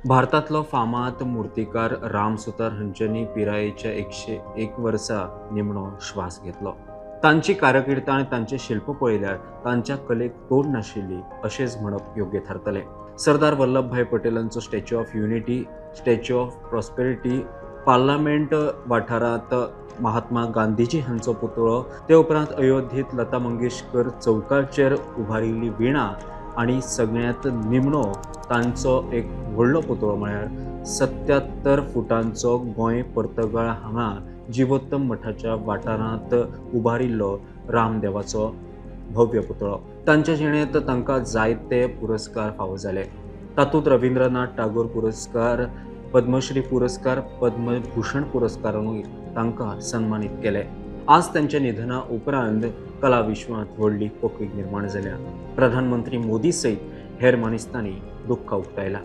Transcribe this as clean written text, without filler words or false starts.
भारतांतलो फामाद मुर्तीकार राम सुतार हांच्यांनी पिरायेच्या 101 वर्सा निमणो श्वास घेतलो. तांची कारकिर्द आनी तांचें शिल्प पळयल्यार तांच्या कलेक तोड नाशिल्ली अशेंच म्हणप योग्य थारतलें. Sardar Vallabhbhai पटेलांचो Statue of Unity, Statue of Prosperity, Parliament वाठारांत महात्मा गांधीजी हांचो पुतळो, ते उपरांत अयोध्येंत लता मंगेशकर चौकाचेर उबारिल्ली विणा आनी सगळ्यांत निमणो तांचो एक व्हडलो पुतळो म्हळ्यार 77 फुटांचो गोंय पर्तगाळ हांगा जिवोत्तम मठाच्या वाठारांत उबारिल्लो रामदेवाचो भव्य पुतळो. तांच्या जिणेंत तांकां जायते पुरस्कार फावो जाले. तातूंत रविंद्रनाथ टागोर पुरस्कार, पद्मश्री पुरस्कार, पद्मभूषण पुरस्कारानूय तांकां सन्मानीत केले. आज तांच्या निधना उपरांत कला विश्वांत व्हडली पोकळी निर्माण जाल्या. प्रधानमंत्री मोदी सयत हेर मानेस्तांनी दुख्ख उक्तायला.